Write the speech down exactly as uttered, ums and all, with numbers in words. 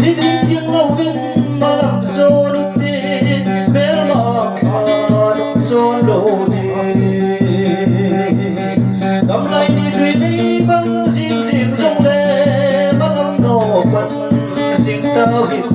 Hiding ding louvin malam jon u ti, melma nung jon lou di. Gamlai ni tui mei bang jing jing jongle, malam no pan jing tau hite.